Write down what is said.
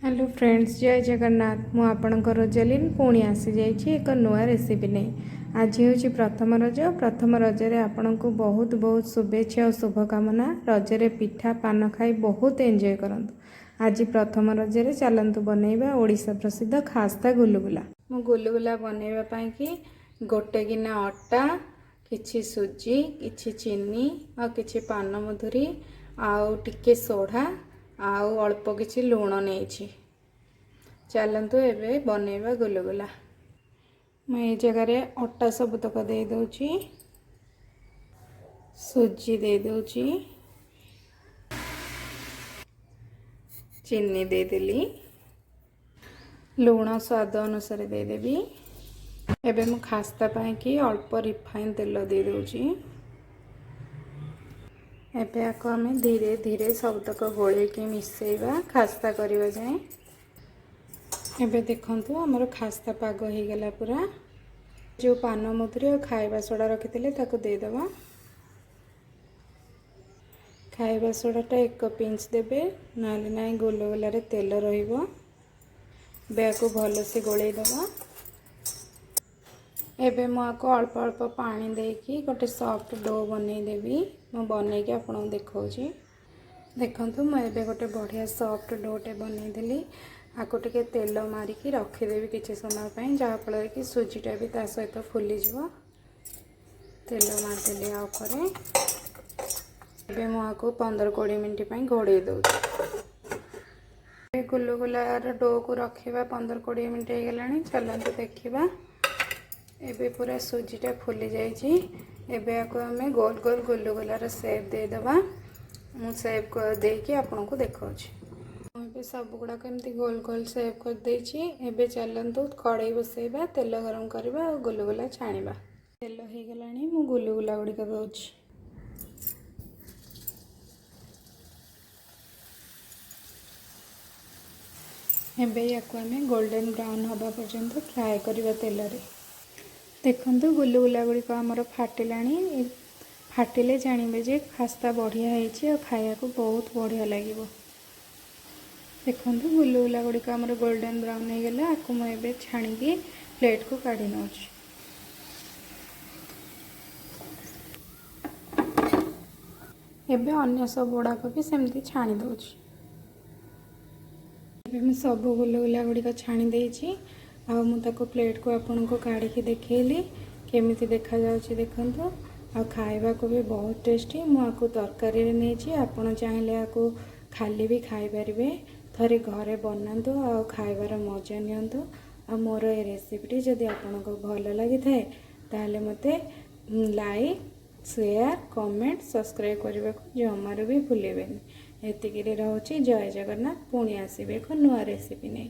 Hello friends, ଜୟ ଜଗନ୍ନାଥ। ମୁଁ ଆପଣଙ୍କ ରୋଜାଲିନ୍ ପୁଣି ଆସିଯାଇଛି ଏକ ନୂଆ ରେସିପି ନେଇ। ଆଜି ହେଉଛି ପ୍ରଥମ ରଜ। ପ୍ରଥମ ରଜରେ ଆପଣଙ୍କୁ ବହୁତ ବହୁତ ଶୁଭେଚ୍ଛା ଓ ଶୁଭକାମନା। ରଜରେ ପିଠା ପାନ ଖାଇ ବହୁତ ଏନ୍ଜୟ କରନ୍ତୁ। ଆଜି ପ୍ରଥମ ରଜରେ ଚାଲନ୍ତୁ ବନେଇବା ଓଡ଼ିଶା ପ୍ରସିଦ୍ଧ ଖାସ୍ତା ଗୁଲୁଗୁଲା। ମୁଁ ଗୁଲୁଗୁଲା ବନେଇବା ପାଇଁକି ଗୋଟେ ଗିନା ଅଟା, କିଛି ସୁଜି, କିଛି ଚିନି ଆଉ କିଛି ପାନମଧୁରୀ ଆଉ ଟିକେ ସୋଢ଼ା ଆଉ ଅଳ୍ପ କିଛି ଲୁଣ ନେଇଛି। ଚାଲନ୍ତୁ ଏବେ ବନେଇବା ଗୁଲୁଗୁଲା। ମୁଁ ଏଇ ଜାଗାରେ ଅଟା ସବୁତକ ଦେଇଦେଉଛି, ସୁଜି ଦେଇଦେଉଛି, ଚିନି ଦେଇଦେଲି, ଲୁଣ ସ୍ୱାଦ ଅନୁସାରେ ଦେଇଦେବି। ଏବେ ମୁଁ ଖାସ୍ତା ପାଇଁକି ଅଳ୍ପ ରିଫାଇନ୍ ତେଲ ଦେଇଦେଉଛି। ଏବେ ଆକୁ ଆମେ ଧୀରେ ଧୀରେ ସବୁତକ ଗୋଳେଇକି ମିଶାଇବା ଖାସ୍ତା କରିବା ଯାଏଁ। ଏବେ ଦେଖନ୍ତୁ, ଆମର ଖାସ୍ତା ପାଗ ହେଇଗଲା ପୁରା। ଯେଉଁ ପାନମଧୁରୀ ଆଉ ଖାଇବା ସୋଡ଼ା ରଖିଥିଲେ, ତାକୁ ଦେଇଦେବା। ଖାଇବା ସୋଡ଼ାଟା 1 ପିଞ୍ଚ ଦେବେ, ନହେଲେ ନାହିଁ ଗୁଲୁଗୁଲାରେ ତେଲ ରହିବ। ଏବେ ଆକୁ ଭଲସେ ଗୋଳେଇ ଦେବା। ଏବେ ମୁଁ ଆକୁ ଅଳ୍ପ ଅଳ୍ପ ପାଣି ଦେଇକି ଗୋଟେ ସଫ୍ଟ do ବନେଇଦେବି। ମୁଁ ବନେଇକି ଆପଣଙ୍କୁ ଦେଖାଉଛି। ଦେଖନ୍ତୁ, ମୁଁ ଏବେ ଗୋଟେ ବଢ଼ିଆ ସଫ୍ଟ ଡୋଟେ ବନେଇଦେଲି। ଆକୁ ଟିକେ ତେଲ ମାରିକି ରଖିଦେବି କିଛି ସମୟ ପାଇଁ, ଯାହାଫଳରେ କି ସୁଜିଟା ବି ତା ସହିତ ଫୁଲିଯିବ। ତେଲ ମାରିଦେଲି ଆ ଉପରେ। ଏବେ ମୁଁ ଆକୁ 15-20 ମିନିଟ୍ ପାଇଁ ଘୋଡ଼େଇ ଦେଉଛି। ଏବେ ଗୁଲୁଗୁଲାର ଡୋକୁ ରଖିବା 15-20 ମିନିଟ୍ ହେଇଗଲାଣି। ଚାଲନ୍ତୁ ଦେଖିବା। ଏବେ ପୁରା ସୁଜିଟା ଫୁଲି ଯାଇଛି। ଏବେ ଆକୁ ଆମେ ଗୋଲ ଗୋଲ ଗୁଲୁଗୁଲାର ସେପ୍ ଦେଇଦେବା। ମୁଁ ସେପ୍ ଦେଇକି ଆପଣଙ୍କୁ ଦେଖାଉଛି। ମୁଁ ଏବେ ସବୁ ଗୁଡ଼ାକ ଏମିତି ଗୋଲ ଗୋଲ ସେପ୍ କରିଦେଇଛି। ଏବେ ଚାଲନ୍ତୁ କଡ଼େଇ ବସେଇବା, ତେଲ ଗରମ କରିବା ଆଉ ଗୁଲୁଗୁଲା ଛାଣିବା। ତେଲ ହେଇଗଲାଣି, ମୁଁ ଗୁଲୁଗୁଲା ଗୁଡ଼ିକ ଦେଉଛି। ଏବେ ୟାକୁ ଆମେ ଗୋଲ୍ଡେନ୍ ବ୍ରାଉନ୍ ହେବା ପର୍ଯ୍ୟନ୍ତ ଫ୍ରାଏ କରିବା ତେଲରେ। ଦେଖନ୍ତୁ, ଗୁଲୁଗୁଲା ଗୁଡ଼ିକ ଆମର ଫାଟିଲାଣି। ଫାଟିଲେ ଜାଣିବେ ଯେ ଖାସ୍ତା ବଢ଼ିଆ ହେଇଛି ଆଉ ଖାଇବାକୁ ବହୁତ ବଢ଼ିଆ ଲାଗିବ। ଦେଖନ୍ତୁ, ଗୁଲୁଗୁଲା ଗୁଡ଼ିକ ଆମର ଗୋଲ୍ଡେନ୍ ବ୍ରାଉନ୍ ହେଇଗଲା। ଆକୁ ମୁଁ ଏବେ ଛାଣିକି ପ୍ଲେଟ୍କୁ କାଢ଼ି ନେଉଛି। ଏବେ ଅନ୍ୟ ସବୁ ଗୁଡ଼ାକ ବି ସେମିତି ଛାଣି ଦେଉଛି। ଏବେ ମୁଁ ସବୁ ଗୁଲୁଗୁଲା ଗୁଡ଼ିକ ଛାଣି ଦେଇଛି ଆଉ ମୁଁ ତାକୁ ପ୍ଲେଟ୍କୁ ଆପଣଙ୍କୁ କାଢ଼ିକି ଦେଖେଇଲି। କେମିତି ଦେଖାଯାଉଛି ଦେଖନ୍ତୁ। ଆଉ ଖାଇବାକୁ ବି ବହୁତ ଟେଷ୍ଟି। ମୁଁ ଆକୁ ତରକାରୀରେ ନେଇଛି, ଆପଣ ଚାହିଁଲେ ଆକୁ ଖାଲି ବି ଖାଇପାରିବେ। ଥରେ ଘରେ ବନାନ୍ତୁ ଆଉ ଖାଇବାର ମଜା ନିଅନ୍ତୁ। ଆଉ ମୋର ଏ ରେସିପିଟି ଯଦି ଆପଣଙ୍କୁ ଭଲ ଲାଗିଥାଏ, ତାହେଲେ ମୋତେ ଲାଇକ୍, ସେୟାର, କମେଣ୍ଟ, ସବସ୍କ୍ରାଇବ୍ କରିବାକୁ ଜମାରୁ ବି ଭୁଲିବେନି। ଏତିକିରେ ରହୁଛି। ଜୟ ଜଗନ୍ନାଥ। ପୁଣି ଆସିବେ ଏକ ନୂଆ ରେସିପି ନେଇ।